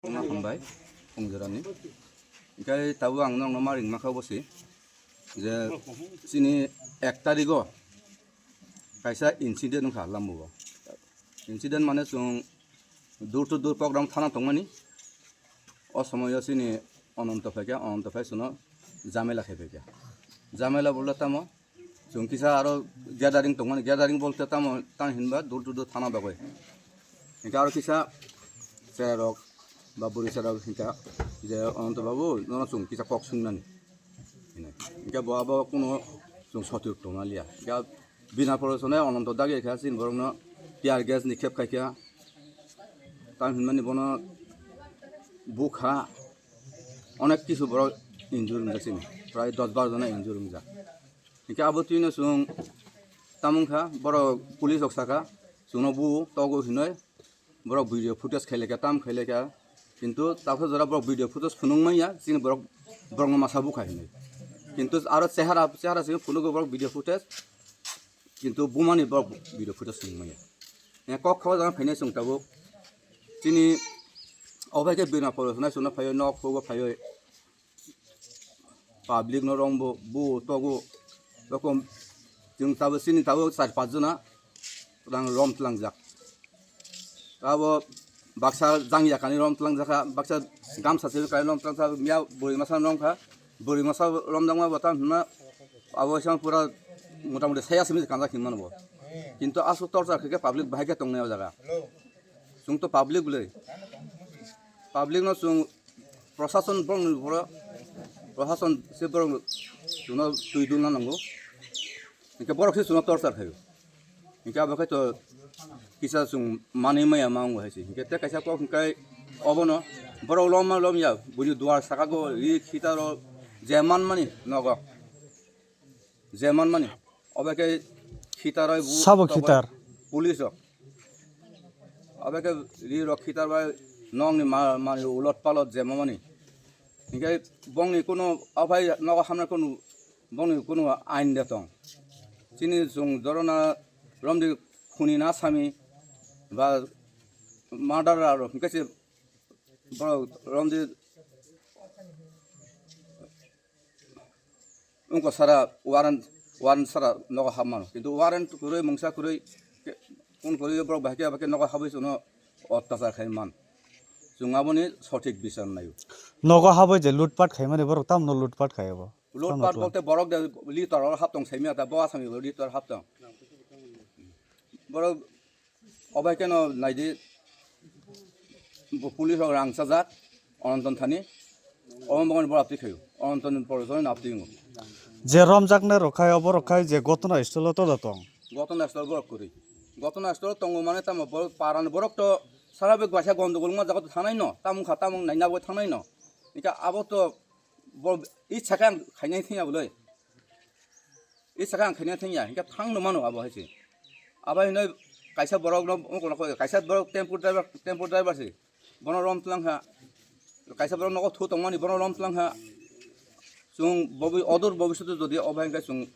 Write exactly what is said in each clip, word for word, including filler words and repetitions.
Hambai, Pungjorani. Hingke tabuk ang nokno ma ringma kha bosi je chini ek tarigo kaisa incident wngkha Lambugo. Incident mane chwng door to door program thana tongmani. O somoyo chini Ononto phaikha, Ononto phai chwngno jamela khai phaikha. Jamela bole tamo? Chwng kisa aro gathering tongmani, gathering bolte tamo, tamo hinba door to door thana bagwi. Hingke aro kisa cherarok ba bwrwi cherarok hingka je, "Ononto babu, nono chwng kisa kok swngnani." Hino. Hingke bo abo kuno chwng sotir tongna liya. Hingke bina pore sone Ononto dagi kha chini borokno tear gas ni khep khaikha. Tamo hinmani bono bukha onek kisu borok injure wngjak chini. Prai dos bar jona injure wngjak. Hingke abo twino chwng tamo wngkha, borok police rok saka, chwngno bu togo hinoi, borok video footage khailekha, tam khailekha, kintu tabukha jora borok video footage phunuk manya, chini borok, borokno masa bukha hinoi. Kintu aro chehara, chehara se phunugo borok video footage, kintu bumani borok video footage phunuk manya. Kok khabo jana phainai chwng tabuk, chini obo hai khe bina pore hwnai chwngno phaiwi nok phugo phaiwi. Public no rombo, bu togo, rokom chwng tabuk chini tabuk char panch jona rang rom tlangjak. Abo baksa jangya kani rom tlangjak kha, baksa gamsa se kani rom tlangjak, miya bwrwi masa romkha, bwrwi masa romjakma bo tamo hwnma abo sang pura motamoti saya simi kanjak hinmano bo. Kintu aswk torchar khe public bahai khe tongnai o jaga. Chwng to public bwlwi. Public no chwng prosason borok ni boro, prosason se borok chwngno twi dulna nango. Hingke borok se chwngno torchar khaio. Hingke abo khe to kisa chwng manwi maya ma wngo hai se. Hingke tei kaisa kok hingke obono borok lom ma lom ya, buini duar saka go ri khita ro je man mani nogo. Je man mani, obo khe khitar oi bu Sabo tobai khitar. Police rok. Obo khe ri rok khitar bai nokni ma-, mani ulot palot je mamani. Hingke bongni kuno aphai nogo hamna kuno bongni kuno ain de tong. Chini chwng dorona romdi khuni na sami ba murder rok hingke se borok romdi Wngkha sara warrant, warrant sara nogo hapmano. Kintu warrant kwrwi, mungsa kwrwi, ke-, kun kwrwi borok bahai khe, bahai khe nogo habwi chwngno ottachar khai man. Chwng aboni sothik bichar naio. Nogo habwi je lutpat khaimani borok tamno lutpat khai abo? Lutpat bolte borok de litor oro hap tong saimya ta, bo asami bo litor hap tong. Borok Obo hai kheno naidi, bo police rok rang chajak, Ononton thani, omo bokol borok aptwi khaio, Ononton ni borok jono aptwi wngo. Je romjaknai rok khai, obo rok khai je gotona stolo todo tong. Gotona stolo borok kwrwi. Gotona stolo tongo mane tamo borok parani borok to sara bai gwaisa gondogol wngma jaga to thangnai no, tamo wngkha tamo wngkha naina bagwi thangnai no. Hingkhe abo to bo ichha khe ang khainai thangya bolai. Ichha khe ang khaina thangya, hingkhe thangno mano abo hai se. Abo hinoi kaisa borok no, ongkho no koi, kaisa borok tempo driver, tempo driver se. Bono rom tlang kha. Kaisa borok nogo thu tongmani, bono rom tlang kha. Chwng bobi-, odor bobishoto jodi obo hai khe chwng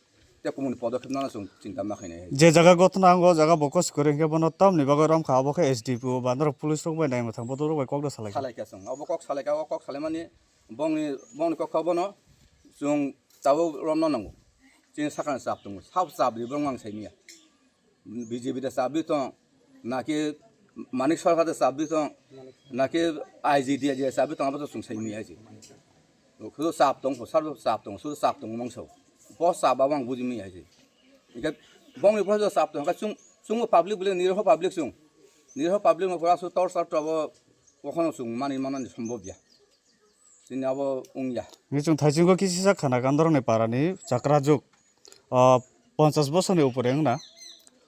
tei kumuni podokhep nana chwng chinta ma khainai hai. Je jaga gotna ang o jaga bo kos kwrwi hingkhe bono tamni bagwi rom kha, abo khe S D P O ba norok police rok bai nai mwthang bodol rok bai kok da salai kha. Salai kha chwng, abo kok salai kha, o kok salaimani Bongni, bongni kokha bono chwng tabuk romna nango. Chini sakani chap tongo. Sabo chap ri bongno ang saimanya. B J P da chap ri tong, naki Manik Sarkar da chap ri tong, naki I G D I da chap ri tong, abo to chwng saimanya hai se. Khudu chap tong, sabo chap tong, sudu chap tong mangso. Bo chap abo ang bujimanya hai se. Hingkhe bongni pore chap tong, hingkhe chwng, chwngbo public bole, nirho public chwng. Nirho public no pore aswk torchar to abo, okhano chwng mani manani sombhob ya. Chini abo wngya. Ni chwng thaichungo kisa khana Gandharani parani chakra juk, ah, ponchash bosorni upore wngna,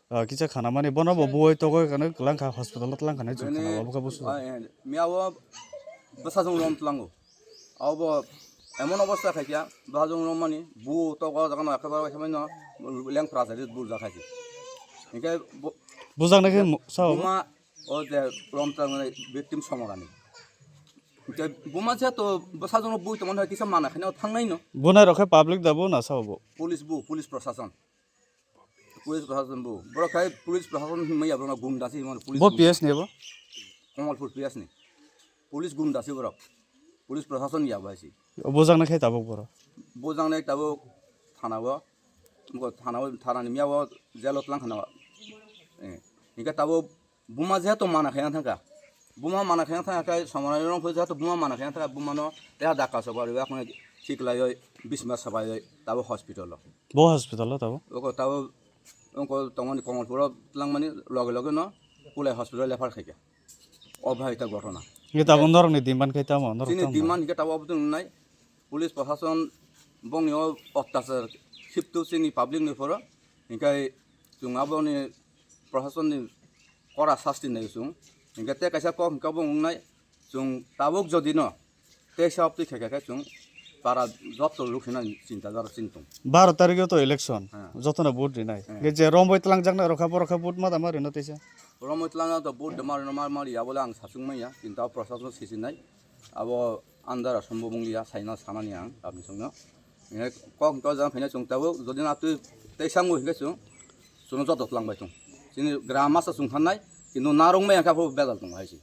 ah, kisa khana mani bono bo buwai togoi kano twlang kha, hospital o twlang kha nai chwng khana abo khe busu. Ah, eh, miya o bwsajwng rom tlango. Abo emon obostha khaikya, bwsajwng rom mani bu togo jaga no ekhebare waisa mano leng prajari bul jakhaisi. Hingkhe bo-, bujak nai khe buma o je rom tlangnai victim somorani. Hingke buma je to bwsajwkno bui tongmani hai kisa mana khaina thangnai no. Bunai rok khe public da bo na sao bo? Police bu, police prosason. Police prosason bu. Borok khai police prosason hinmaya borok gunda se hinmano police Bo gunda. P S ni bo? Kamalpur P S ni. Police gunda se borok. Police prosason ya bai se. Bujak nai khe tabuk borok. Bujak nai tabuk thana o. Bo thana o, thana ni miya o jail o tlang khana o. Eh, hingke tabuk buma jehetu mana khe thangka. Buma mana khe thangka khe somana rong phai jehetu buma mana khe thangka buma no teha dakka soba riba khone thik lai oi bisma sabai oi tabuk hospital o. Bo hospital o tabuk? Oko tabuk oko tongmani Komolpur o tlang mani loge loge no Kulai hospital o refer khaikha. O bhai ta ghotona. Ye tabuk norok ni demand khe tamo, norok chini tamo. Demand hingke tabuk obo tong nai. Police prosason bongni o ottachar khiptu chini public ni phoro. Hingke chwng aboni prosason ni kora sasti nai chwng. Hingke te kaisa kok hingke bo wngnai chwng tabuk jodi no teisa obtwi khe khe chwng para jotto rukhinani chinta jora chini tong. Baro tarikh o to election, ha. Jotono vote rinai. Ha. Ge je rombai tlangjak na rokha borokha vote ma da ma rino teisa. Rombai tlangjak to vote de ma rino ma ma ya bole ang sachung maya, kintu prosason sisi nai. Abo andar asombo bung liya saina sanani ang abni songno. Ine kok to jang phina chwng tabuk jodi na twi teisa ngu hinke chwng chwng jotto tlangbai tong. Chini gram masa chwng thanai kintu narwng maya kha pho bedal tong hai si.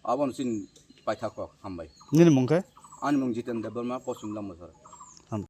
Abon sin paithak kok hambai. Nini mung khe? Ani mung Jiten Debbarma, Poschim Lambasara. Ham.